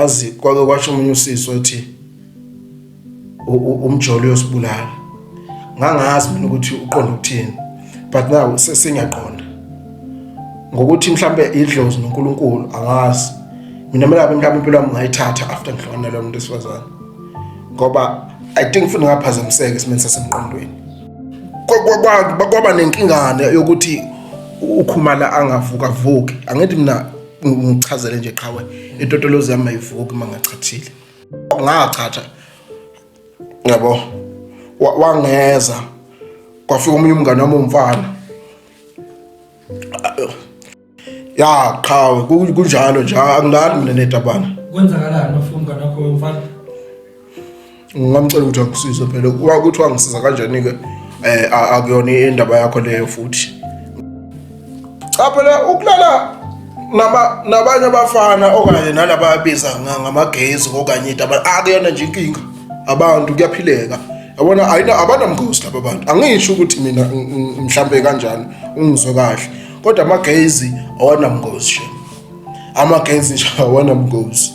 Azi kwake kwasho omunye usisi wathi umjolo uyosibulala. Ngangazi mina ukuthi uqonda ukuthini. But now sengiyaqonda. Ngokuthi mhlambe idlozi noNkulunkulu angazi. Mina mina mhlambe impilo yami ngayithatha after ngihlukana nalowo muntu wesifazane. Ngoba I think futhi ngaphazamiseka esimeni sasemqondweni. Kwaba nenkingane yokuthi uKhumala angavuka vuki. Angithi mina ngichazele nje qhawe itotolozi yami ayivuki uma ngachathile ngachatha yabo wangeza kwafika omunye umngane wami umfana ya qhawe kunjalo nje angilali mina netabana kwenzakalani mafika umngane wakho womfana ngingamcela ukuthi angisize phela ukuthi wangisiza kanjani-ke um akuyona indaba yakho leyo futhi cha phela ukulala nabanye abafana okanye nalaba abiza ngamagezi okanye into akuyona nje inkinga abantu kuyaphileka yabona ayina abanamgosi laba bantu angisho ukuthi mina mhlambe kanjani ungizwe kahle kodwa amagezi awanamgosi nje amagezi nje awanamgosi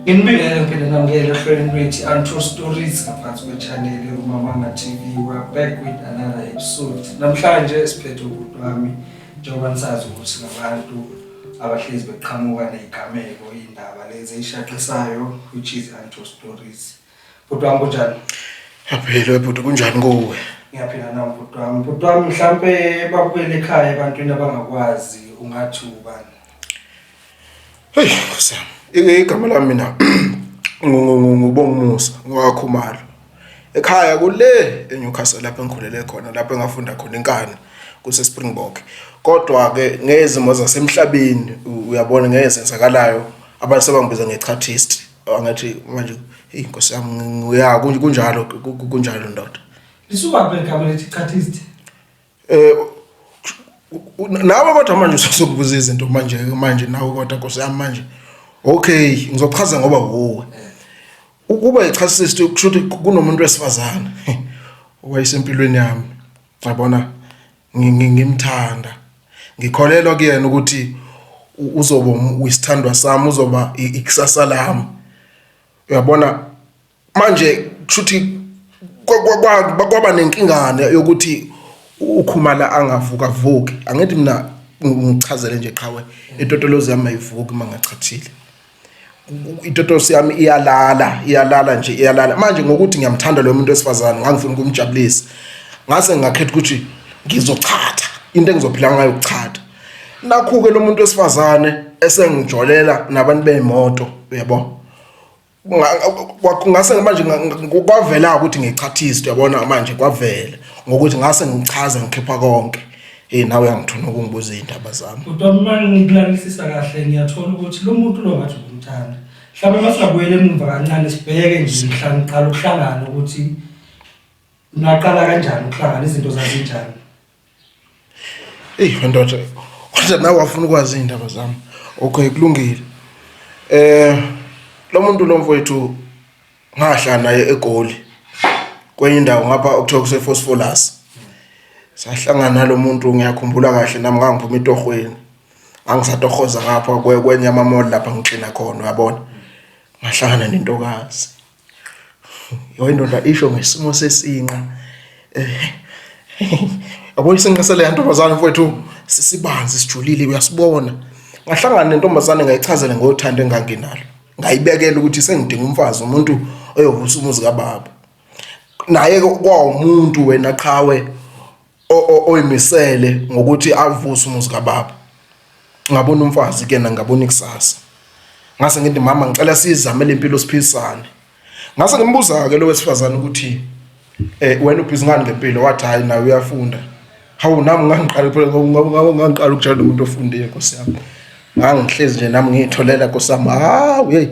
Nginibingelele ngiphinde namukele ohlelweni lwethu Untrue Stories ngaphansi kwe-channel yokuMamanga TV. We are back with another episode. Namhlanje siphethe ubhuti wami njengoba nisazi ukuthi ngabantu abahlezi beqhamuka ney'gameko iy'ndaba lezi ey'shaqisayo which is Untrue Stories. Bhuti wami kunjani? Ngiyaphila bhuti kunjani kuwe? Ngiyaphila nami bhuti wami. Bhuti wami mhlampe babuyele ekhaya ebantwini abangakwazi ungathi ubani? Hey Nkosi yami. Igama lami mina nguBongumusa ngwakhumalo. Ekhaya kule eNewcastle lapho engikhulele khona lapho engafunda khona inkani kuse Springbok. Kodwa ke ngezimo zasemhlabeni uyabona ngezenzakalayo abantu sebangibiza ngechathist. Angathi manje hey Nkosi yami ya kunjalo kunjalo ndoda. Lisuka kuphi igama elithi chathist? Eh nawe kodwa manje usuzokubuza izinto manje manje nawe kodwa Nkosi yami manje. Okay ngizochaza ngoba wuwe. Ukuba ichathist kusho ukuthi kunomuntu wesifazane owayesempilweni yami. Yabona ngimthanda ngikholelwa kuyena ukuthi uzoba isithandwa sami uzoba ikusasa lami uyabona manje kushuthi kwaba nenkingane yokuthi ukhumala angavuka vuki angithi mina ngichazele nje qhawe itotolozi yami ayivuki uma ngachathile itotosi yami iyalala iyalala nje iyalala manje ngokuthi ngiyamthanda lo muntu wesifazane ngangifuna ukumjabulisa ngase ngakhetha ukuthi ngizochatha into engizophila ngayo ukuchatha nakhu-ke lo muntu wesifazane esengijolela nabantu bey'moto uyabo ngase manje kwavela ukuthi ngichathise uyabona manje kwavela ngokuthi ngase ngichaza ngikhipha konke hey nawe uyangithuna ukungibuza izindaba zami kodwa uma ngikulalelisa kahle ngiyathola ukuthi lo muntu lo ngathi ubumthanda mhlawumbe uma singabuyela emumva kancane sibheke nje mhla niqala ukuhlangana ukuthi naqala kanjani ukuhlangana izinto zazinjani Eyi ndoda, kodwa nawe wafuna ukwazi iy'ndaba zami. Okay, kulungile. Eh, lo muntu lo mfowethu ngahlala naye eGoli kwenye indawo ngapha okuthiwa kuse-Phosphorus. Sahlangana nalo muntu ngiyakhumbula kahle nami ngangiphuma etohweni. Ngangisatohoza ngapha kwenye ama-mall lapha ngiklina khona uyabona. Ngahlangana nentokazi. Yo indoda isho ngesimo sesinqa. Eh, yabo isinqa saleya ntombazane mfowethu sisibanzi sijulile uyasibona. Ngahlangana nentombazane ngayichazela ngothando enganginalo. Ngayibekela ukuthi sengidinga umfazi umuntu oyovusa umuzi kababa. Naye kwawumuntu wena qhawe oyimisele ngokuthi avuse umuzi kababa. Ngabona umfazi kuyena ngabona ikusasa. Ngase ngithi mama ngicela sizame lempilo siphilisane. Ngase ngimbuza ke lo wesifazane ukuthi eh wena ubhizi ngani ngempilo wathi hayi nawe uyafunda. Hawu nami ngangiqala phela ngangiqala ukujala nomuntu ofundile Nkosi yami. Ngangihlezi nje nami ngiyitholela Nkosi yami. Hawu hey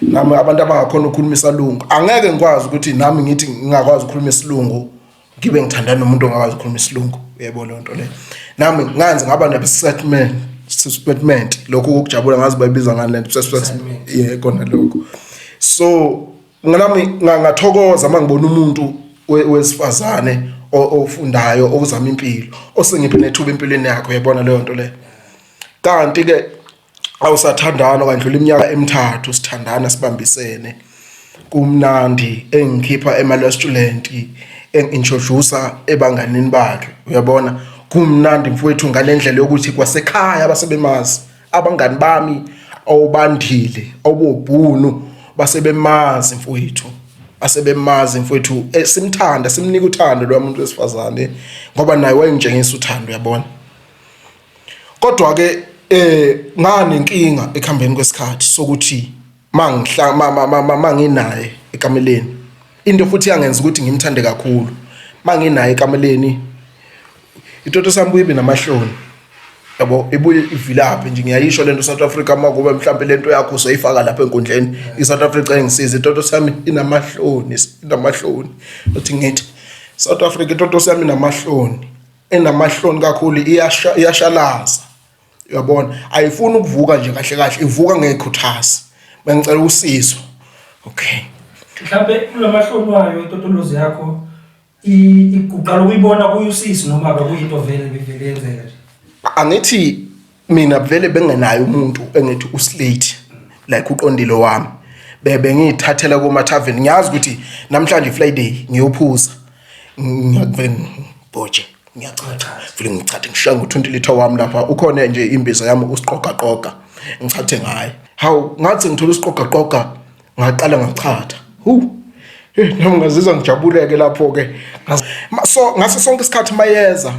nami abantu abangakhona ukukhuluma isalungu. Angeke ngikwazi ukuthi nami ngithi ngingakwazi ukukhuluma isilungu ngibe ngithandana nomuntu ongakwazi ukukhuluma isilungu uyebo leyo nto leyo nami nganze ngaba ne-excitement statement lokhu kokujabula ngazi bayibiza ngani lento yeah kona lokho so nami ngathokoza uma ngibona umuntu wesifazane ofundayo, ozama impilo, osengiphe nethuba empilweni yakho, uyayibona leyo nto leyo. Kanti ke awusathandana kwandlula iminyaka emithathu sithandana sibambisene, kumnandi, engikhipha ema-restaurant, engi-introduce ebanganini bakhe, uyabona, kumnandi mfowethu ngalendlela yokuthi kwasekhaya basebemazi abangani bami, awubandile awubobhunu basebemazi mfowethu, basebemazi mfowethu, simthanda, simnika uthando lwamuntu wesifazane ngoba naye wayengitshengisa uthando, uyabona. Kodwa ke nganenkinga ekuhambeni kwesikhathi sokuthi mangihla manginaye ekameleni, into futhi yangenza ukuthi ngimthande kakhulu, manginaye ekameleni itoto sami buye ibe namahloni, yabo, ibuye ivilaphe nje. Ngiyayisho lento, South Africa, makube mhlawumbe lento yakho uzoyifaka lapha enkundleni, iSouth Africa engisiza, itoto sami inamahloni, inamahloni, uthi ngithi South Africa, itoto sami inamahloni, enamahloni kakhulu, iyasha, iyashalaza, uyabona, ayifuni ukuvuka nje kahle kahle, ivuka ngekhuthazi, bengicela usizo, okay. Mhlawumbe kulamahloni wayo itotolozi yakho uqala ukuyibona kuyusisi noma bekuyinto vele bevele yenzeka nje? Angithi mina vele bengenayo umuntu engithi uslate like uqondile wami, bebe ngiyithathela kuma tavern, ngiyazi ukuthi namhlanje Friday ngiyophuza, ngiyakuvele ngibhoje, ngiyachatha, vele ngichathe, ngishaya ngo-20 liter wami lapha, ukhona nje imbiza yami usiqoqa qoqa, ngichathe ngaye. Hawu, ngathi ngithola usiqoqa qoqa, ngaqala ngachatha, hu, nami ngazizwa ngijabuleke lapho ke. So ngaso sonke isikhathi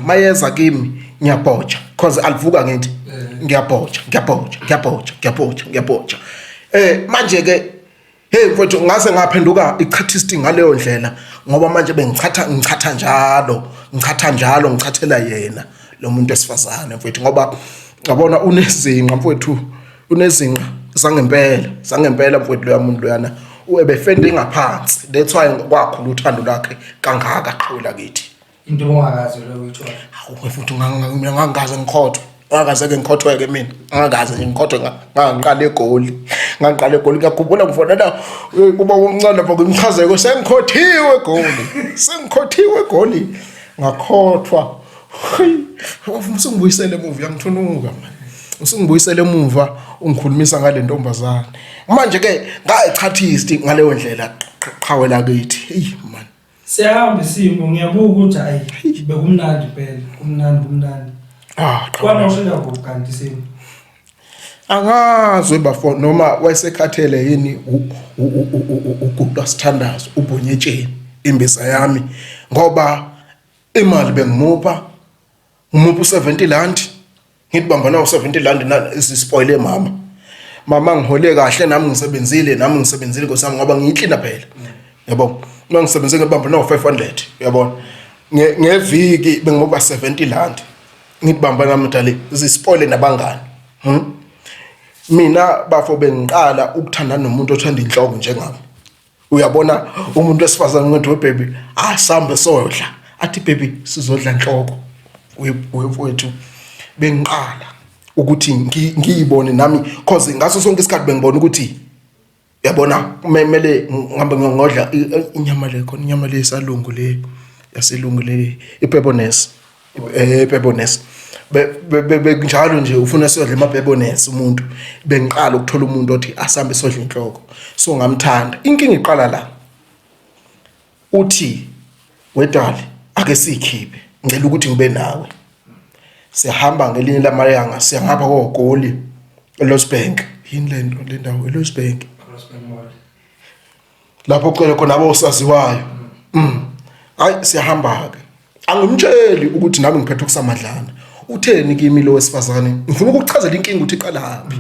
mayeza kimi ngiyabhoja, cause alivuka ngithi ngiyabhoja, ngiyabhoja, ngiyabhoja, ngiyabhoja, ngiyabhoja. Manje ke, hey mfowethu, ngase ngaphenduka ichathist ngaleyo ndlela, ngoba manje bengichatha, ngichatha njalo, ngichatha njalo, ngichathela yena lo muntu esifazane mfowethu, ngoba ngabona unezinqa mfowethu, unezinqa zangempela, zangempela mfowethu. Loya muntu loyana ubefende ngaphansi, that's why kwakhula uthando lwakhe kangaka, qhawela kithi. Into ongakazi lo uyithola. Hawu futhi, mina ngangikaze ngikhothwe, ngangikaze ke ngikhothwe-ke mina, ngangikaze nje ngikhothwe. Ngangiqala eGoli, ngangiqala eGoli, ngiyakhumbula ngifonela uba omncane lapho, ngimchazeke, sengikhothiwe eGoli, sengikhothiwe eGoli, ngakhothwa. Usungibuyisele emuva, uyangithunuka mani, usungibuyisele emuva, ungikhulumisa ngale ntombazane. Manje ke ngayichathist ngaleyo ndlela, qhawela kithi, hey man. Siyahamba isimo, ngiyabuka ukuthi hayi, bekumnandi impela, kumnandi, kumnandi. Ah. Kwamosheka kuphi kanti isimo? Angazi bafo noma wayesekhathele yini uguqa sithandazo ubhonyetsheni imbiza yami, ngoba imali bengimupha, ngimupha u70 rand, ngithi bamba nawo 70 rand na isispoile mama, mama ngihole kahle nami, ngisebenzile nami, ngisebenzile nkosi yami, ngoba ngiyiklina phela, yabo, uma ngisebenze ngibamba nawo 500, uyabona, ngeviki bengimupha 70 rand, ngithi bamba nami dali, zispoile nabangani. Mina bafo bengiqala ukuthandana nomuntu othanda inhloko njengami, uyabona, umuntu wesifazane ngithi, "We baby, asambe sodla," athi, "Baby, sizodla inhloko." Wemfowethu, bengiqala ukuthi ngiyibone nami, cause ngaso sonke isikhathi bengibona ukuthi, yabona, kumele ngihambe ngodla inyama le khona, inyama le isalungu le yaselungu le, ipebones, epebones, benjalo nje ufuna siyodla emapebones umuntu. Bengiqala ukuthola umuntu othi asambe sodla inhloko, so ngamthanda. Inkinga iqala la, uthi, "Wedali, ake siyikhiphe, ngicela ukuthi ngibe nawe." Sihamba ngelinye lamayanga, siyangapha koGoli, eLosbank, yini le nto, le ndawo eLosbank lapho kucele khona abosaziwayo. Hayi, siyahamba ke, angimtsheli ukuthi nami ngiphethe okusamadlana. Utheni kimi lo wesifazane? Ngifuna ukukuchazela inkinga ukuthi iqala phi.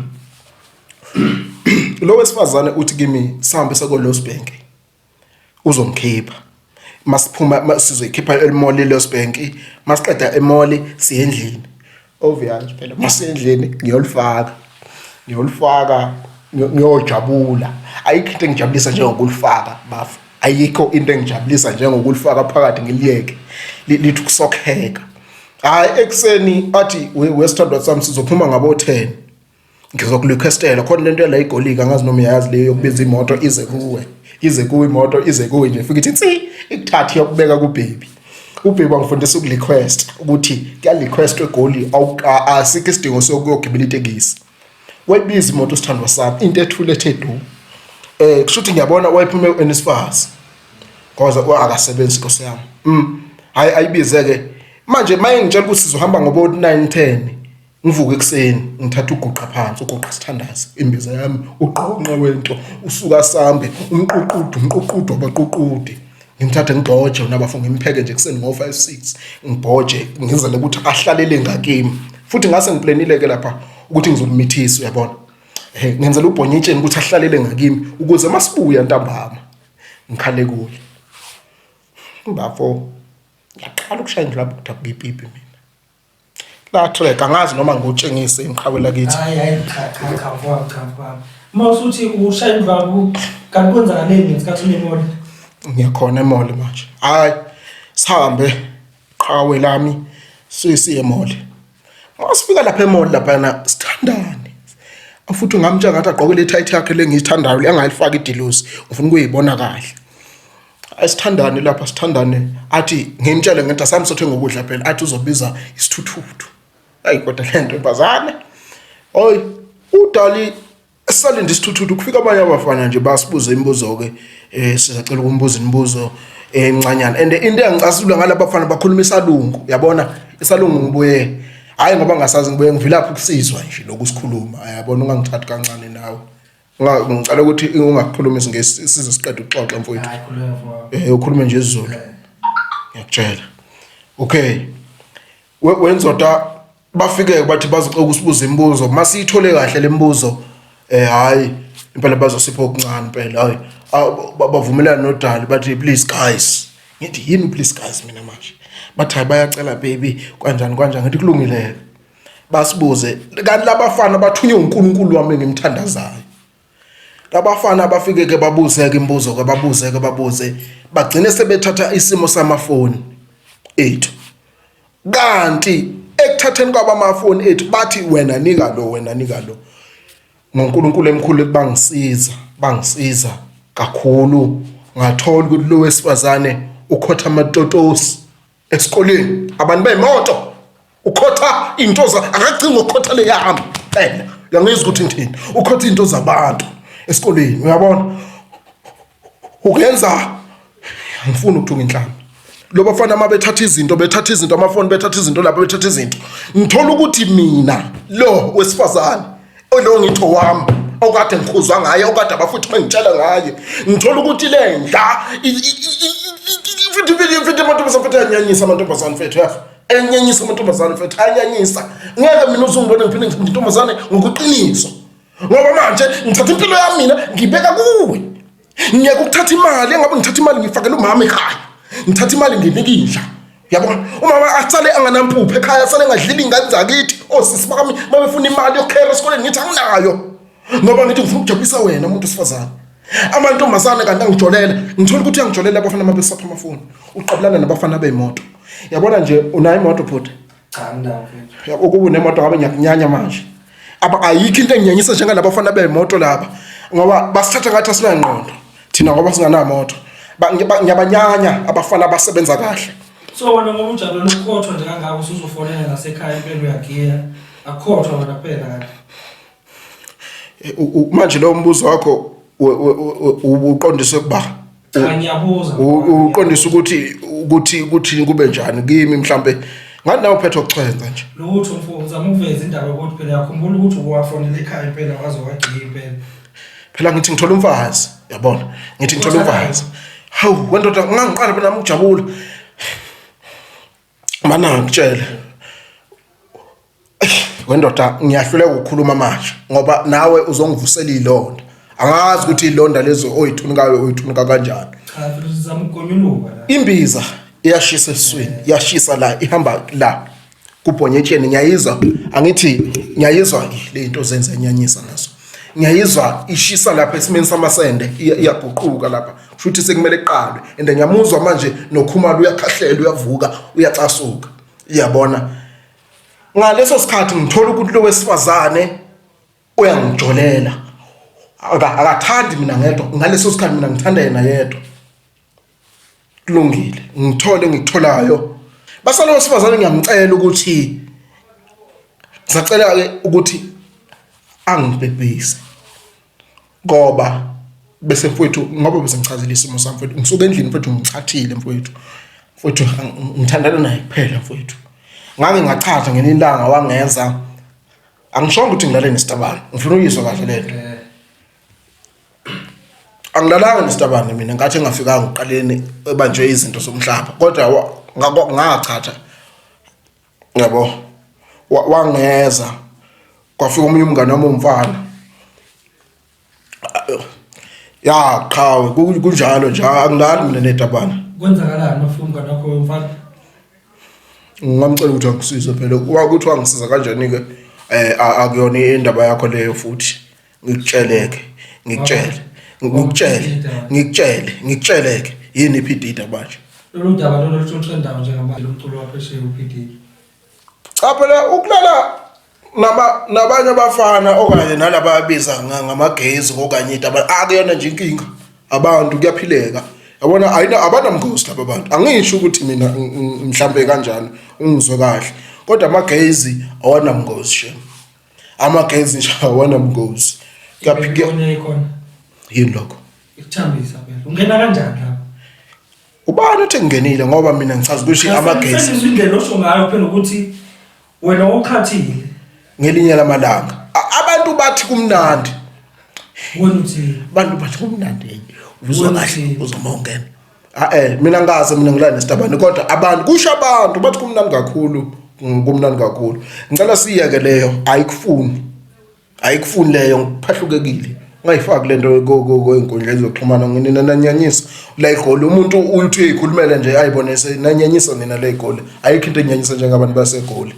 Lo wesifazane uthi kimi sihambe seko Losbank, uzongikhipha, masiphuma sizoyikhipha e-mall eLosbank, masiqeda e-mall siye endlini. Obvious phela, masendlini ngiyolifaka, ngiyolifaka, ngiyojabula. Ayikho into engijabulisa njengokulifaka bafo, ayikho into engijabulisa njengokulifaka phakathi, ngiliyeke lithi kusokheka. Hayi, ekuseni athi, "Wesithandwa sami, sizophuma ngabo 10, ngizokurequestela khona lento yala igolika, angazi noma uyayazi leyo yokubiza imoto ize kuwe." Ize kuwe imoto, ize kuwe nje, fike ithi tsi, ikuthathe iyokubeka kubaby. Ubaby wangifundisa ukurequest ukuthi kuya-request eGoli, asikho isidingo sokuyogibela itekisi. Wayibiza imoto sithandwa sami, into ethule ethe du. Kusho ukuthi ngiyabona wayephume eNSFAS. Ngoba akasebenzi Nkosi yami. Hayi ayibize ke. Manje maye ngitshela ukuthi sizohamba ngobo 9 10. Ngivuke ekuseni ngithatha uguqa phansi, uguqa sithandaze imbiza yami, uqonqa wento, usuka sambe, umququdu, umququdu abaququdi. Ngimthathe ngibhoje nabafo ngimpheke nje ekuseni ngo 5 6 ngibhoje ngizele ukuthi ahlalele ngakimi. Futhi ngase ngiplanile ke lapha ukuthi ngizomithisa uyabona. Eh ngenzela ubhonyetsheni ukuthi ahlalele ngakimi ukuze masibuya ntambama ngikhale kuye. Bafo ngiyaqala ukushaya indlwabu kudabuka ipipi mina. La track angazi noma ngutshengise inqhawe lakithi. Hayi hayi, cha cha cha mfowami, cha mfowami. Uma usuthi ushaya indlwabu kanti kwenzakaleni ngesikhathi unemoli? Ngiyakhona emall manje. Hayi sihambe qhawe lami siye emall. Masifika lapha emall laphana sithandane. Futhi ngamtshela ngathi agqoke le tight yakhe le ngiyithandayo le angayifaka idilusi ufuna ukuyibona kahle. Asithandane lapha sithandane, athi ngimtshele ngithi asami sothenga ukudla phela, athi uzobiza isithuthuthu. Ayi kodwa le ntombazane. Oy udali esalinda isithuthuthu kufika abanye abafana nje basibuza imibuzo ke, sizacela ukumbuza imibuzo encanyana. And into engicasula ngalaba bafana bakhuluma isalungu, uyabona isalungu ngibuye hayi ngoba ngasazi ngibuye ngivilapha ukusizwa nje lokhu sikhuluma, uyabona ungangithathi kancane nawe. Ngicela ukuthi ungakhulumi isiNgisi size siqede ukuxoxa mfowethu. Hayi khuluma mfowethu. Ukhulume nje isiZulu. Ngiyakutshela. Okay. Wenzoda bafike bathi bazocela ukusibuza imibuzo. Masiyithole kahle lemibuzo hayi impela bazosipha okuncane impela. Hayi bavumelana noDali bathi please guys. Ngithi yini please guys mina manje? Bathi hayi bayacela baby kanjani kanjani, ngithi kulungile. Basibuze kanti labafana bathunywe uNkulunkulu wami engimthandazayo. Labafana bafike ke babuze ke imibuzo ke babuze ke babuze bagcine sebethatha isimo samafoni ethu. Kanti ekuthatheni kwabo amafoni ethu bathi wena nika lo, wena nika lo. NgoNkulunkulu emkhulu bangisiza, bangisiza kakhulu. Ngathola ukuthi lo wesifazane ukhotha amatotosi esikoleni, abantu bemoto, ukhotha into za akagcini ngokukhotha le yami phela. Uyangizwa ukuthi ngithini? Ukhotha into zabantu esikoleni, uyabona? Ukuyenza angifuni ukuthuka inhlamba. Lo bafana uma bethatha izinto, bethatha izinto, amafoni, bethatha izinto lapha, bethatha izinto. Ngithola ukuthi mina lo wesifazane olo ngitho wami okade ngikhuzwa ngaye, okade abafuthi bengitshela ngaye, ngithola ukuthi le ndla futhi futhi amantombazane futhi ayanyanyisa amantombazane mfethu, yafa ayanyanyisa amantombazane mfethu, ayanyanyisa. Ngeke mina uzungibone ngiphinde ngithande intombazane ngokuqiniso, ngoba manje ngithatha impilo yami mina ngibeka kuwe. Ngiyeke ukuthatha imali, engabe ngithatha imali ngifakele umama ekhaya, ngithatha imali nginike inja, uyabona? Umama asale anganampuphu ekhaya, asale engadlile ingane zakithi. Osisi bami babefuna imali yokukhera esikoleni, ngithi anginayo ngoba ngithi ngifuna ukujabulisa wena umuntu wesifazane. Amantombazane kanti angijolela, ngithola ukuthi uyangijolela abafana mabesapha amafoni, uqabulana nabafana beyimoto. Yabona nje unayo imoto bhuti? Cha anginayo mfethu. Yabo ukuba unemoto ngabe ngiyakunyanya manje. Aba ayikho into enginyanyisa njengalabafana bemoto laba ngoba basithatha ngathi asinangqondo thina ngoba singanamoto. Ngiyabanyanya abafana abasebenza kahle. So wena ngoba ujabulela ukukhothwa nje kangaka usuzofonela nasekhaya impela uyagiya. Akukhothwa wena kuphela kanti. Manje lo mbuzo wakho uqondiswe kuba? Cha ngiyabuza. Uqondisa ukuthi kube njani kimi mhlambe ngathi nawe uphethe ukuchwenza nje. Lutho mfo, ngizama ukuveza indaba yokuthi phela yakhumbula ukuthi uwafonela ekhaya impela waze wagiya impela. Phela ngithi ngithola umfazi, yabona? Ngithi ngithola umfazi. Hawu wendoda ngangiqala phela nami ukujabula. Mana ngitshele. Wendoda ngiyahluleka ukukhuluma manje ngoba nawe uzongivusela ilonda. Angazi ukuthi ilonda lezo oyithunukayo oyithunuka kanjani. Cha phela uzama ukugonyuluka la. Imbiza iyashisa esiswini, iyashisa la, ihamba la kubhonyetsheni, ngiyayizwa, angithi ngiyayizwa le into zenza inyanyisa nazo. Ngiyayizwa ishisa lapha esimeni samasende, iyaguquka lapha. Kusho ukuthi sekumele iqalwe. And ngiyamuzwa manje noKhumalo uyakhahlela, uyavuka, uyacasuka. Uyabona? Ngaleso sikhathi ngithola ukuthi lo wesifazane uyangijolela. Akathandi mina ngedwa ngaleso sikhathi, mina ngithanda yena yedwa. Kulungile, ngithole ngikutholayo. Basala wesifazane, ngiyamcela ukuthi, ngisacela ke ukuthi angibhebhise, ngoba bese mfowethu, ngoba bese ngichazile isimo sami mfowethu, ngisuka endlini mfowethu, ngichathile mfowethu, mfowethu ngithandana naye kuphela mfowethu. Ngake ngachatha ngelinye ilanga wangenza, angishongo ukuthi ngilale nesitabane, ngifuna uyizwa kahle lento. Angilalanga nesitabane mina ngathi engafikanga uqaleni ebanjwe izinto zomhlaba, kodwa ngachatha yabo, wangeza kwafika omunye umngane wami umfana ya qhawe, kunjalo nje, angilali mina netabane. Kwenzakalani mafika umngane wakho womfana? Ngingamcela ukuthi angisize phela, ukuthi wangisiza kanjani-ke, akuyona indaba yakho leyo. Futhi ngikutsheleke, ngikutshele, ngikutshele, ngikutshele, ngikutsheleke, yini iPD manje? Lolu daba lolu olutrend-ayo njengamanje, lo mculo waphesheya uPD. Cha phela, ukulala nabanye abafana okanye nalaba abiza ngamagezi okanye into akuyona nje inkinga, abantu kuyaphileka, yabona, ayina abanamgosi laba bantu. Angisho ukuthi mina mhlambe kanjani, ungizwe kahle, kodwa amagezi awanamgozi shem, amagezi nje awanamgozi. Kuyaphileka ikhona. Yini lokho? Ikuthambisa phela, ungena kanjani lapho? Ubani othi ngingenile? Ngoba mina ngichaza ukuthi amagezi Sengizwa indlela osho ngayo phela ukuthi wena uqhathile. Ngelinye lamalanga abantu bathi kumnandi. Wena uthi Abantu bathi kumnandi, uzwa kahle, uzoma ungena. Ah mina ngaze mina ngilala nesitabane, kodwa abantu, kusho abantu bathi kumnandi kakhulu, kumnandi kakhulu. Ngicela siyeke leyo, ayikufuni, ayikufuni leyo, ngiphahlukekile. Ungayifaki lento kwenkundla ezokuxhumana, nina nanyanyisa la eGoli. Umuntu uthi uyikhulumele nje ayibone nanyanyisa nina la eGoli. Ayikho into enyanyisa njengabantu baseGoli.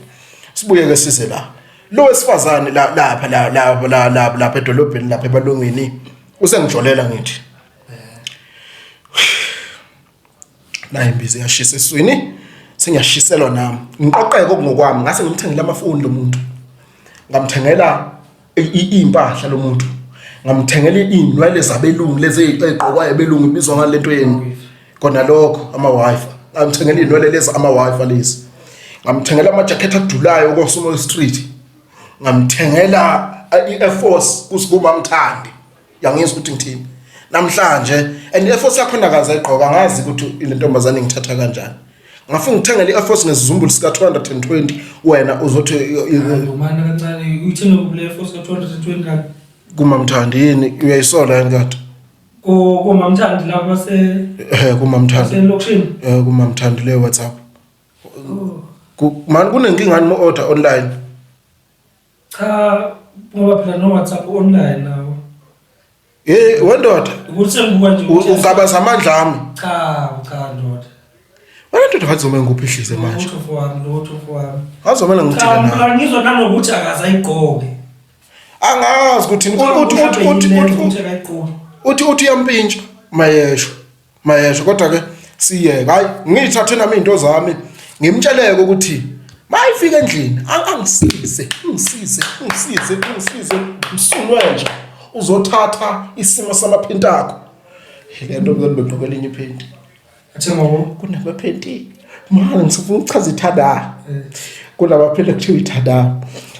Sibuye ke size la, lo wesifazane la lapha la la la la lapha edolobheni, lapha ebalungwini, usengijolela. Ngithi nayi imbiza iyashisa eswini, sengiyashiselwa nami, ngiqoqeke okungokwami. Ngase ngimthengela amafoni lo muntu, ngamthengela iy'mpahla lo muntu, ngamthengela iy'nwele zabelungu lezi ey'gqokwayo ebelungu, ibizwa ngale nto yenu kona lokho, ama-wifi. Ngamthengela iy'nwele lezi ama-wifi lezi, ngamthengela amajakhethi adulayo koSmall Street, ngamthengela i-Air Force kusikumamthandi. Yangizwa ukuthi ngithini namhlanje? And i-Air Force yakhona kaze ayigqoka. Ngazi ukuthi le ntombazane ngithatha kanjani, ngafuna ngithengele i-Air Force ngesizumbulu sika 220, wena uzothi Umane kancane, uyithenge kule Force ka 220 rand? Kumamthandi. Yini, uyayisola yini kade? Komamthandi lapho base Kumamthandi. Baselokishini. Kumamthandi le WhatsApp. Man, kunenkinga ni order online? Cha, ngoba phela no WhatsApp online nawo. Wendoda. Ukuthi sengibuka nje ungabaza amandla ami. Cha, cha ndoda. Wena ndoda, ngazoma ngikuphihlise manje. Lutho wami, lutho wami. Ngazomela ngithile Cha, na. Ngizwa nanokuthi akazayigqoke. Angazi ukuthi uthi uthi uthi uthi ukuthi akayigqoki. Uthi uyampintsha mayesho. Mayesho, kodwa ke siyeke. Hayi, ngithathe nami izinto zami, ngimtsheleke ukuthi mayifika endlini angisize, ungisize, ungisize, ungisize, msunwe nje uzothatha isimo samaphenti akho. Le nto mzali begqoke elinye iphenti. Athe ngobo Kunamaphenti manje, ngisifuna ukuchaza ithanda, kunamaphenti ekuthiwa ithanda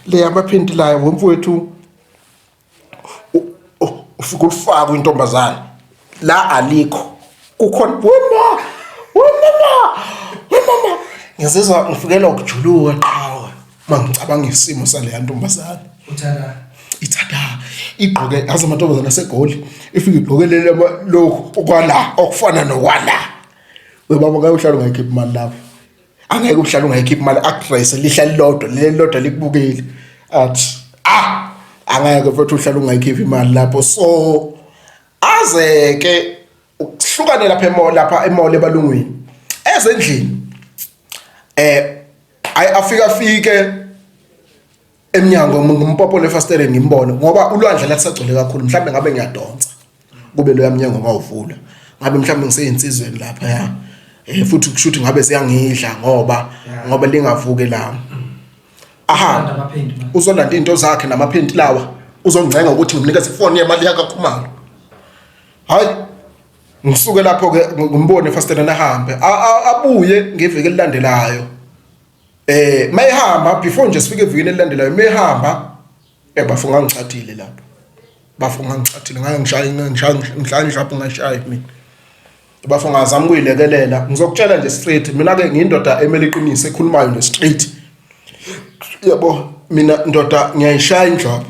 le amaphenti layo ngomfowethu, ufike ulifake intombazane la, alikho kukhona. Wema, wemama, wemama, ngizizwa ngifikelwa ukujuluka qhawe uma ngicabanga isimo saleya ntombazane. Uthanda. Ithanda igqoke, yazi amantombazane aseGoli, ifike igqoke leli lokhu okwala okufana nokwala. Webaba, ngeke uhlale ungayikhiphi imali lapho, angeke uhlale ungayikhiphi imali. Actress lihla lilodwa, leli lodwa likubukile, athi ah, angeke futhi uhlale ungayikhiphi imali lapho. So aze ke ukuhlukane lapha e-mall, lapha e-mall ebalungwini, ezendlini ayi afika afike emnyango, ngimpopo lefasteleni, ngimbone ngoba ulwandle lathi sagcwele kakhulu. Mhlawumbe ngabe ngiyadonsa kube loya mnyango ngawuvula, ngabe mhlawumbe ngiseyinsizweni lapha ya, futhi kusho ukuthi ngabe siyangidla ngoba lingavuki lami. Aha, Amaphenti manje. Uzolanda into zakhe namaphenti lawa. Uzongcenga ukuthi ngimnikeze ifoni yemali yakaKhumalo. Hayi ngisuke lapho ke ngimbone efasiteleni ahambe abuye ngeviki elilandelayo. Mayehamba before nje sifike evikini elilandelayo mayehamba bafo ngangichathile lapho. Bafo ngangichathile ngangishaya ngishaya ngishaya lapho ngashaya mina. Bafo ngazama ukuyilekelela ngizokutshela nje straight mina ke ngiyindoda emele iqiniso ekhulumayo nje straight. Yabo mina ndoda ngiyayishaya indlwabu.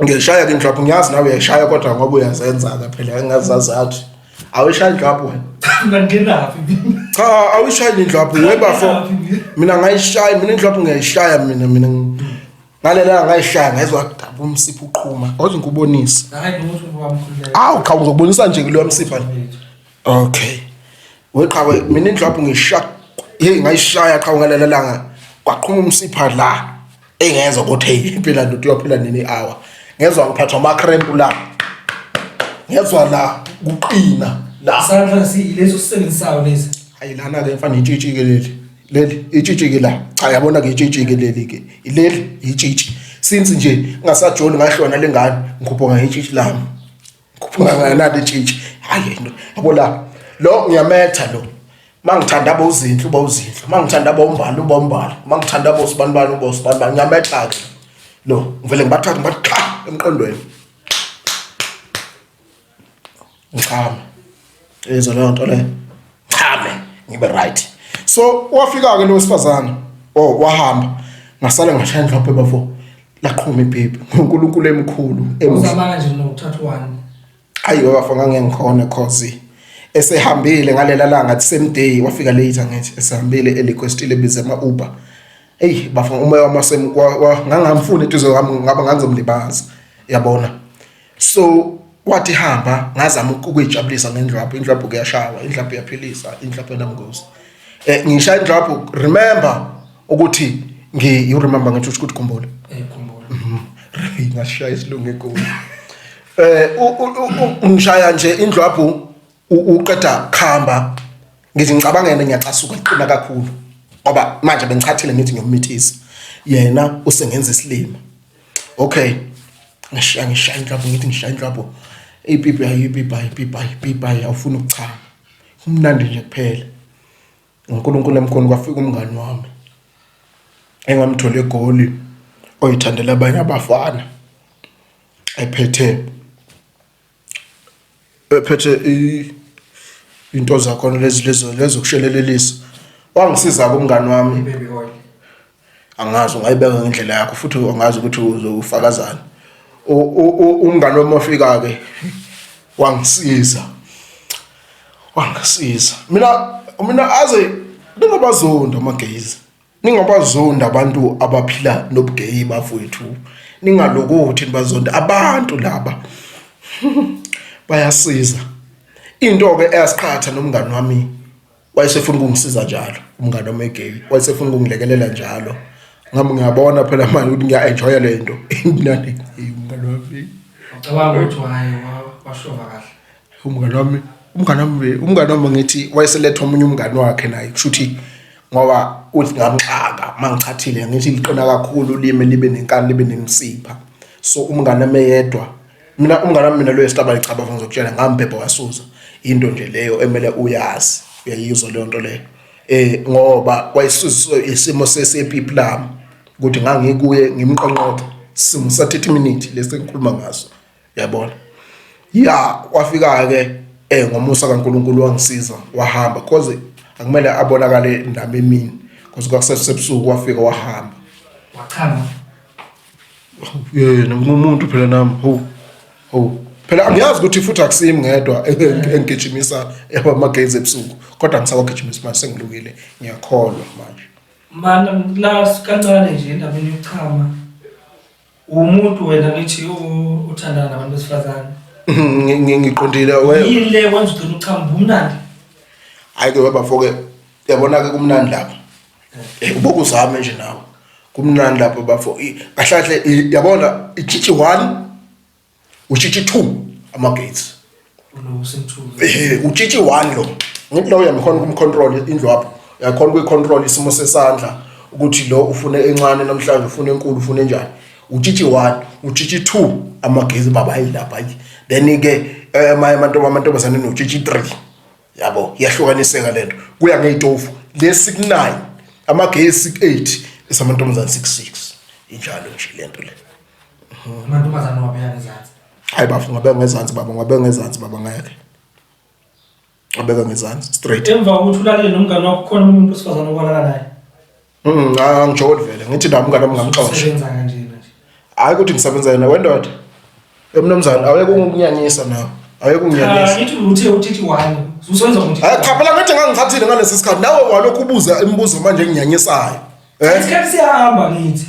Ngiyayishaya ke indlwabu ngiyazi nawe uyayishaya kodwa ngoba uyazenza ke phela engazazi athi awuyishaya indlwabu wena. Ngangenaphi mina? Cha awuyishayi indlwabu we bafo. Mina ngayishaya mina indlwabu ngiyayishaya mina mina ngalela ngayishaya ngezwa kudaba umsipha uqhuma. Awuze ngikubonise. Hayi lutho wamkhululeka. Awu cha ngizokubonisa nje kuloya msipha. Okay. Weqhawe mina indlwabu ngishaya hey ngayishaya qhawe ngalela langa kwaqhuma umsipha la engezwa ukuthi hey impela ndoda uyophila nini hour. Ngezwa ngiphathwa ama cramp la. Ngezwa la kuqina la. Isandla siyileso sisebenzisayo lesi. Hayi lana ke mfana itshitshi ke leli. Leli itshitshi ke la. Cha yabona ke itshitshi ke leli ke. Leli itshitshi. Since nje ngasajoli ngahlona lengane ngikhuphuka ngetshitshi lami. Ngikhuphuka nganalo itshitshi. Hayi into. Yabo la. Lo ngiyametha lo. Mangithanda abo uzinhle uba uzinhle. Mangithanda abo umbali uba umbali. Mangithanda abo sibanibani uba usibanibani. Ngiyametha ke. Lo ngivele ngibathathe ngibathi qha emqondweni. Ngichame. Izwa leyo nto leyo. Chame ngibe right. So wafika ke lo wesifazane. Oh wahamba. Ngasala ngashaya indlophe bafo. Laqhuma ipipi. uNkulunkulu emkhulu emuhle. Uzamanga nje nokuthatha one. Hayi bafo ngangeke ngikhone cause esehambile ngalela langa the same day wafika later ngithi esehambile erequestile bize ama Uber. Hey bafo umoya wami ngangamfuni eduze kwami ngaba ngangizomlibaza. Yabona. So wathi hamba ngazama ukuyijabulisa ngendlwapho indlwapho kuyashawa indlwapho iyaphilisa indlwapho enamngozi ngishaya indlwapho remember ukuthi ngi you remember ngithi ukuthi khumbula khumbula ngashaya isilungu egoli ngishaya nje indlwapho uqeda khamba ngithi ngicabangene ngiyacasuka qina kakhulu ngoba manje bengichathile ngithi ngiyomithisa yena usengenza isilima. Okay ngishaya ngishaya inhlapho ngithi ngishaya inhlapho ipipi ayi ipipi ayi ipipi ayi ipipi ayi awufuni ukuchama kumnandi nje kuphela uNkulunkulu emkhona kwafika umngani wami engamthola eGoli oyithandela abanye abafana ephethe ephethe into zakhona lezi lezo lezo kushelelelisa wangisiza kumngani wami Baby oil. Angazi ungayibeka ngendlela yakho futhi angazi ukuthi uzofakazana. Umngani wami wafika ke wangisiza. Wangisiza. Mina aze ningabazondi amagezi. Ningabazondi abantu abaphila nobugeyi bafowethu. Ningalokothi nibazonde abantu laba. Bayasiza. Into ke eyasiqhatha nomngani wami wayesefuna ukungisiza njalo umngane wami egay wayesefuna ukungilekelela njalo ngami ngiyabona phela manje ukuthi ngiya-enjoya le nto imnandi umngane wami. Ucabanga ukuthi waye washova kahle? Umngane wami umngane wami umngane wami ngithi wayeseletha omunye umngane wakhe naye kusho ukuthi ngoba uthi ngamxaka mangichathile ngithi liqina kakhulu ulimi libe nenkani libe nemisipha so umngane wami eyedwa mina umngane wami mina lo esihlaba licaba ngizokutshela ngambhebha wasuza into nje leyo emele uyazi uyayizwa leyo nto leyo ngoba wayesuziswe isimo sesepipi lami ukuthi ngangikuye ngimqonqotha isimo sa 30 minutes lesi engikhuluma ngaso yabona ya wafika ke ngomusa kaNkuluNkulu wangisiza wahamba cause akumele abonakale nami emini cause kwakusebusuku wafika wahamba wachama. Yena ngumuntu phela nami ho ho phela angiyazi ukuthi futhi akusimi ngedwa engigijimisa amagezi ebusuku kodwa ngisawagijimisa manje sengilukile ngiyakholwa manje. Mana la kancane nje endabeni yokuchama umuntu wena ngithi uthandana nabantu besifazane. Ngiqondile we. Yini le wenza ugcina uchama ubumnandi? Hayi ke webafo ke yabona ke kumnandi lapha. Ubokuzame nje nawe. Kumnandi lapho bafo. Kahle kahle yabona itshitshi 1 utshitshi 2 ama gates. Lo sengithuke. Utshitshi 1 lo. Ngithi lo uyamkhona ukumcontrol indlu apho. Uyakhona ukuyicontrol isimo sesandla ukuthi lo ufune encane namhlanje ufune enkulu ufune enjani. Utshitshi 1, utshitshi 2 amagezi baba ayilapha ayi. Then ke eh, amantombazane notshitshi 3. Yabo, iyahlukaniseka lento. Kuya ngeyitofu. Lesi ku9, amagezi ku8, esamantombazane 66. Injalo nje lento le. Amantombazane wabeka ngezansi. Hayi bafo ngabeka ngezansi baba, ngabeka ngezansi baba ngeke. Ngabeka ngezansi straight. Emva kokuthi ulalele nomngane wakho khona umuntu wesifazane okwalala naye. Angijoli vele. Ngithi nami umngane wami ngamxosha. Usebenza kanjena nje. Hayi ukuthi ngisebenza yena wendoda. Emnumzane aweke unginyanyisa nawe. Aweke unginyanyisa. Cha ngithi uthe uthithi 1. Usebenza ngokuthi. Hayi cha phela ngithi ngangithathile ngalesi sikhathi nawe walokhu ubuza imibuzo manje enginyanyisayo. Eh? Isikhathi siyahamba ngithi.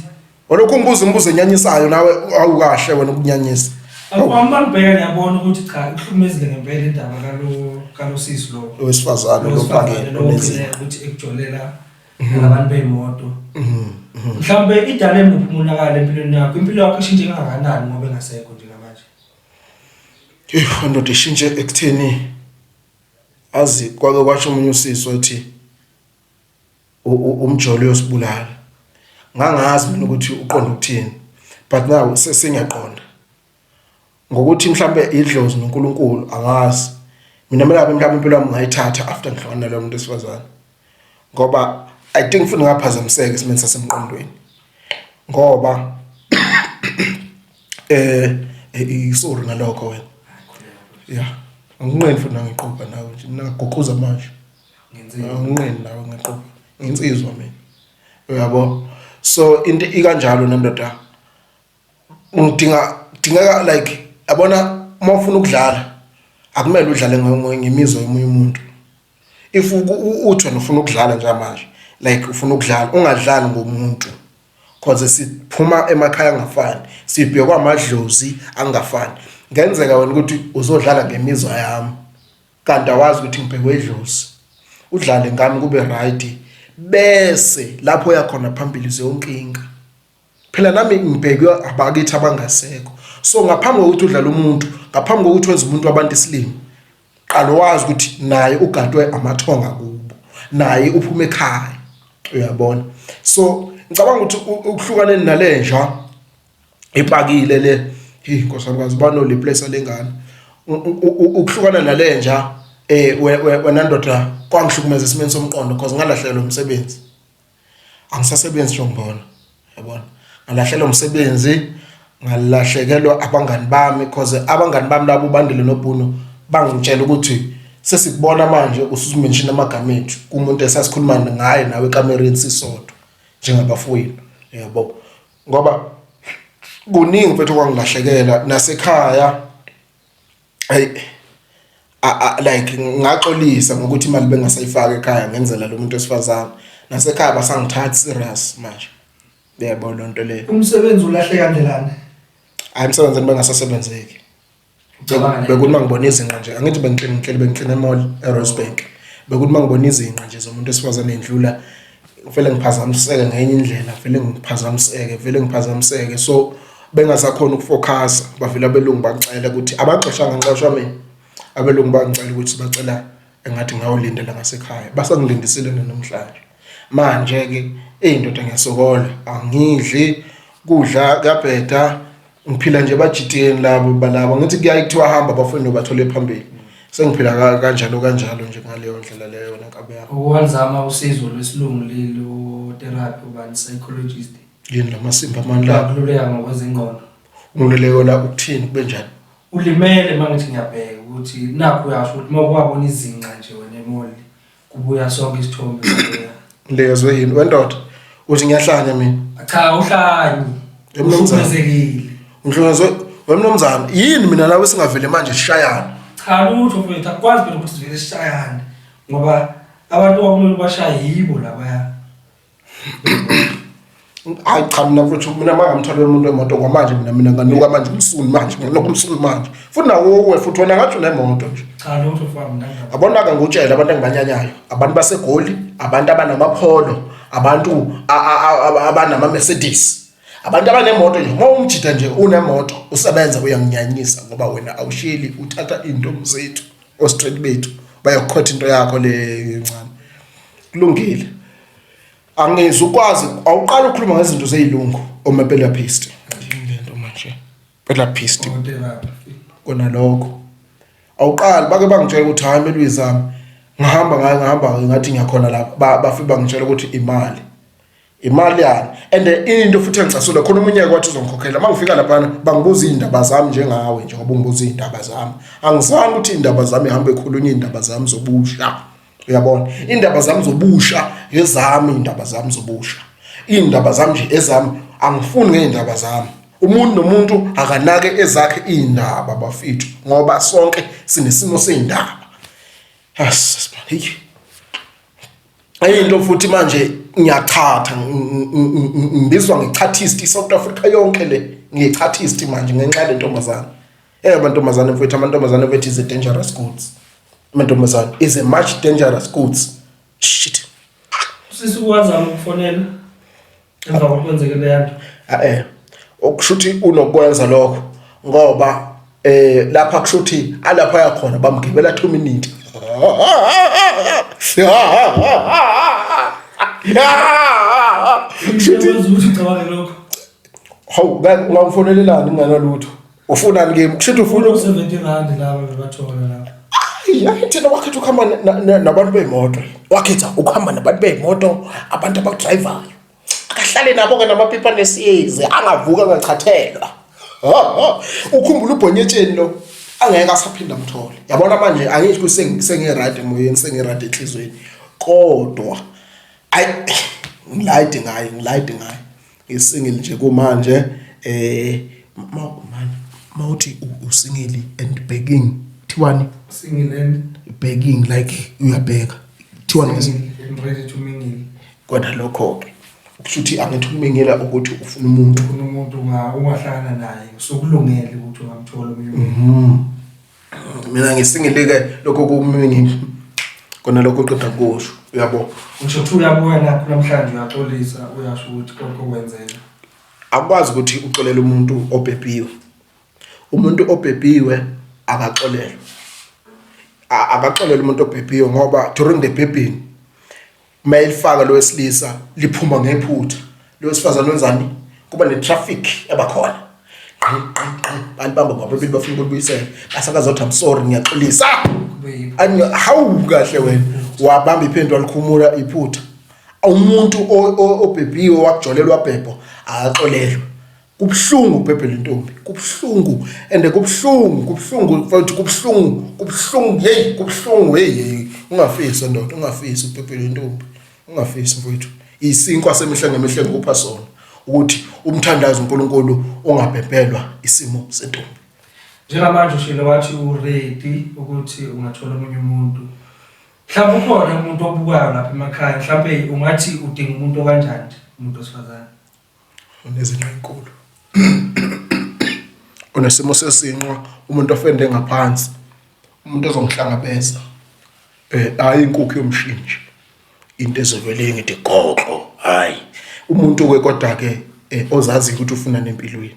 Walokhu ungibuza imibuzo enyanyisayo nawe awukahle wena ukunyanyisa. Uma ngibheka ngiyabona ukuthi cha ikuhlukumezile ngempela indaba kalo kalosisi lo. Owesifazane lo phakele onezinto ukuthi ekujolela nabantu beyimoto. Mhlawumbe idale muphi umonakalo empilweni yakho? Impilo yakho ishintshe kangakanani ngoba engasekho njengamanje? Eh ndoda ishintshe ekutheni azi kwake kwasho omunye usisi wathi umjolo uyosibulala. Ngangazi mina ukuthi uqonda ukuthini. But now sengiyaqonda. Ngokuthi mhlambe idlozi noNkulunkulu angazi. Mina mina mhlambe impilo yami ngayithatha after ngihlukana naloyo muntu wesifazane. Ngoba I think futhi ngaphazamiseka esimeni sasemqondweni. Ngoba eh sorry ngalokho wena. Yeah. Anginqeni futhi nangiqhuba nawe nje mina ngaguquza manje. Anginqeni nawe ngiqhuba. Nginsizwa mina. Uyabo? So into ikanjalo nendoda. Ngidinga dingeka like yabona uma ufuna ukudlala akumele udlale ngemizwa yomunye umuntu. If uthi wena ufuna ukudlala njengamanje like ufuna ukudlala ungadlali ngomuntu cause siphuma emakhaya angafani sibhekwa amadlozi angafani. Ngenzeka wena ukuthi uzodlala ngemizwa yami kanti awazi ukuthi ngibhekwe idlozi. Udlale ngami kube right bese lapho uyakhona phambili ziyonkinga. Phela nami ngibhekwe abakithi abangasekho. So ngaphambi kokuthi udlale umuntu, ngaphambi kokuthi wenze umuntu wabantu isilima, qala wazi ukuthi naye ugadwe amathonga kubo. Naye uphuma ekhaya. Uyabona? So ngicabanga ukuthi ukuhlukaneni nalenja ipakile le hey Nkosi yami kazi ubani ole place lengane. Ukuhlukana nalenja eh wena ndoda kwangihlukumeza esimeni somqondo because ngalahlekelwa umsebenzi. Angisasebenzi nje ngibona. Yabona? Ngalahlekelwa umsebenzi, ngalahlekelwa abangani bami because abangani bami labo uBandile noBhuno bangitshela ukuthi sesikubona manje usumention amagama ethu kumuntu esasikhuluma ngaye nawe ekamereni sisodwa njengabafowenu. Yabo? Ngoba kuningi mfethu okwangilahlekela nasekhaya Ayi like ngaxolisa ngokuthi imali bengasayifaki ekhaya ngenzela lo muntu wesifazane. Nasekhaya basangithathi serious manje. Uyayibona leyo nto leyo. Umsebenzi ulahleka ndlelani? Hhayi emsebenzini bengasasebenzeki. Bekuthi uma ngibona izinqa nje, angithi bengiklina ngihleli bengiklina e-mall e-Rosebank. Bekuthi uma ngibona izinqa nje zomuntu wesifazane endlula vele ngiphazamiseke ngenye indlela, vele ngiphazamiseke, vele ngiphazamiseke. So bengasakhona ukufokhasa bavele abelungu bangicela ukuthi abaxoshanga ngixoshwa mina. Abelungu bangicela ukuthi bacela engathi ngawulindela ngasekhaya. Basangilindisile nanamhlanje. Manje-ke eyi ndoda ngiyasokola, angidli, kudla kuyabheda. Ngiphila nje ebajiteni labo balabo ngithi kuyaye kuthiwa hamba abafowenu bathole phambili. Sengiphila kanjalo kanjalo nje ngaleyo ndlela leyo wena nkabi yami. Ukwalizama usizo lwesilungu lelo therapy ubani psychologist. Yini lamasimba amani la? Ukululeka ngokwezingqondo. Ungiluleka la ukuthini kube njani? Ulimele mangithi ngiyabheka ukuthi nakhu uyasho ukuthi uma kwabona izinqa nje wena emoli kubuya sonke isithombe kubuya. Ngilezwe yini wendoda? Uthi ngiyahlanya mina. Cha uhlanyi. Uhlukumezekile. Ngihlukumezwe wemnumzane yini mina nawe singavele manje sishayane. Cha lutho mfethu akukwazi phela ukuthi sivele sishayane ngoba abantu okumele bashaye yibo labaya. Hayi cha mina mfethu mina mangamtholela umuntu wemoto kwamanje mina mina nganuka manje umsuni manje nganuka umsuni manje futhi nawo uwe futhi wena ngathi unemoto nje. Cha lutho mfana mina. Yabona-ke ngikutshele abantu engibanyanyayo abantu baseGoli abantu abanamapholo abantu abanama-Mercedes abantu abanemoto nje uma umjida nje unemoto usebenza uyanginyanyisa ngoba wena awusheli uthatha iy'ntombi zethu o-straight bethu bayokukhotha into yakho le encane kulungile angizukwazi awuqala ukukhuluma ngezinto zeyilungu omapelaphist Therapist kona lokho awuqali bake bangitshela ukuthi hayi kumele uyizame ngihamba ngaye ngihamba ngathi ngiyakhona lapha bafike bangitshela ukuthi imali imali yani and into futhi engicasula khona omunye kwathi uzongikhokhela uma ngifika laphana bangibuza iy'ndaba zami njengawe njengoba ungibuza iy'ndaba zami angizange ukuthi iy'ndaba zami ihambe ekhulunywa iy'ndaba zami zobusha uyabona iy'ndaba zami zobusha ezami iy'ndaba zami zobusha iy'ndaba zami nje ezami angifuni ngey'ndaba zami umuntu nomuntu akanake ezakhe iy'ndaba bafethu ngoba sonke sinesimo sey'ndaba enye into futhi manje ngiyachatha ngibizwa ngechathist iSouth Africa yonke le ngiyichathist manje ngenxa le ntombazane eh amantombazane mfethu amantombazane mfethu is a dangerous goods amantombazane is a much dangerous goods shit Sisi uwazama ukufonela emva kokwenzeke leya nto. Eh okushuthi unokwenza lokho ngoba eh lapha kushuthi alapha yakhona bamgibela 2 minutes. Kushuthi ukuthi ucabange lokho. Hawu ungamfonelelani nginganalutho. Ufunani kimi? Kushuthi ufuna 70 rand laba bebathola lapha. Hayi thina wakhetha ukuhamba nabantu bey'moto. Wakhetha ukuhamba nabantu bey'moto, abantu abakudrayivayo. Akahlale nabo-ke namapipa nesiyezi, angavuka angachathelwa. Ukhumbula ubhonyetsheni lo angeke asaphinda amthole. Yabona manje angisho ukuthi sengi-right emoyeni, sengi-right enhliziyweni. Kodwa ayi ngilayide ngaye, ngilayide ngaye. Ngisingile nje kumanje eh man mawuthi usingile and begging thiwani single and begging like uyabheka thiwani and ready to mingle kodwa lokho ke kusho ukuthi angithi ukumingela ukuthi ufuna umuntu ufuna umuntu ungahlangana naye usukulungele ukuthi ungamthola omunye umuntu Mina ngisingile-ke lokho kumingi kona lokho oqeda kusho uyabo. Ngisho kuthiwa uyabuya nakho namhlanje uyaxolisa uyasho ukuthi konke okwenzeka. Akwazi ukuthi uxolele umuntu obhebhiwe. Umuntu obhebhiwe akaxolelwe. Akaxolele umuntu obhebhiwe ngoba during the bhebhing uma elifaka lo wesilisa liphuma ngephutha lo wesifazane wenzani kuba ne-traffic ebakhona gqi gqi gqi balibamba ngababili bafuna ukulibuyisela basakaza I'm sorry ngiyaxolisa hawu kahle wena wabamba iphenti walikhumula iphutha umuntu obhebhiwe wakujolelwa wabhebho akaxolelwa Kubuhlungu ubhebhela intombi, kubuhlungu and kubuhlungu, kubuhlungu mfowethu, kubuhlungu, kubuhlungu, hey, kubuhlungu, hey, hey. Ungafisi ndoda, ungafisi ubhebhela intombi. Ungafisi mfowethu. Isinkwa semihla ngemihla ngikupha sona ukuthi umthandazo uNkulunkulu ungabhebhelwa isimo sentombi. Njengamanje ushilo wathi uready ukuthi ungathola omunye umuntu. Mhlawumbe ukhona umuntu obukayo lapha emakhaya, mhlawumbe ungathi udinga umuntu okanjani nje, umuntu wesifazane. Unezinqa enkulu. Unesimo sesinqwa umuntu ofende ngaphansi. Umuntu ozongihlangabeza. Eh hayi inkukhu yomshinji. Into ezovele ngithi goqo hayi. Umuntu ke kodwa ke eh, ozazi ukuthi ufuna nempilweni.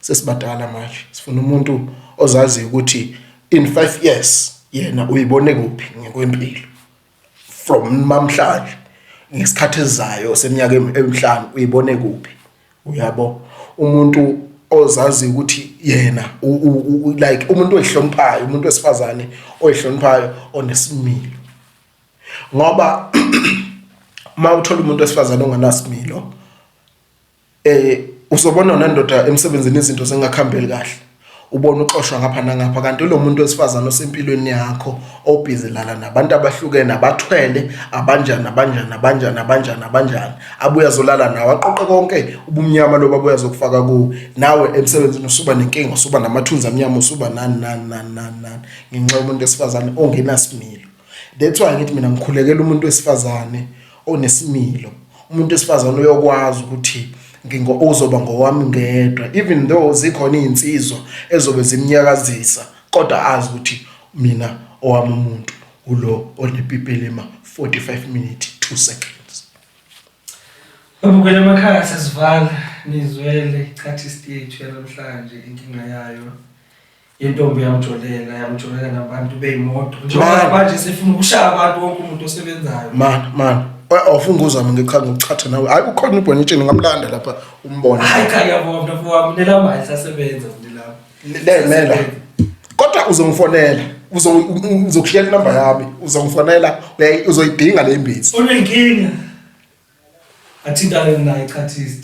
Sesibadala manje. Sifuna umuntu ozaziyo ukuthi in 5 years yena uyibone kuphi ngekwempilo. From namhlanje ngesikhathi esizayo seminyaka emihlanu uyibone kuphi uyabo umuntu ozazi ukuthi yena like umuntu oyihloniphayo umuntu wesifazane oyihloniphayo onesimilo ngoba uma uthola umuntu wesifazane ongenasimilo eh uzobona nendoda emsebenzini izinto zingakhambeli kahle ubona uxoshwa ngapha nangapha kanti lo muntu wesifazane osempilweni yakho obhizi lala nabantu abahlukene abathwele abanjani abanjani abanjani abanjani abanjani abuye azolala nawe aqoqe konke ubumnyama lobo abuye azokufaka kuwe nawe emsebenzini usuba nenkinga usuba namathunzi amnyama usuba nani nani nani nani nani ngenxa yomuntu wesifazane ongenasimilo That's why ngithi mina ngikhulekela umuntu wesifazane onesimilo umuntu wesifazane uyokwazi ukuthi ngingo uzoba ngowami ngedwa even though zikhona izinsizwa ezobe zimnyakazisa kodwa azi ukuthi mina owami umuntu ulo onepipi elima 45 minutes 2 seconds. Babukela emakhaya sesivala nizwele ichathist yethu yanamhlanje inkinga yayo Intombi yamjolela, yamjolela nabantu beyimoto. Njengoba manje sefuna ukushaya abantu wonke umuntu osebenzayo. Man, man. Awufuni ukuzama ngicha ngokuchatha nawe. Hayi ukhona ubhonitsheni ngamlanda lapha umbone. Hayi cha ngiyabonga mfowami, nelamba lisasebenza. Leyimela. Kodwa uzongifonela, uzokushiyela inamba yami, uzongifonela, uzoyidinga le mbiza. Unenkinga. Athintane naye chathist.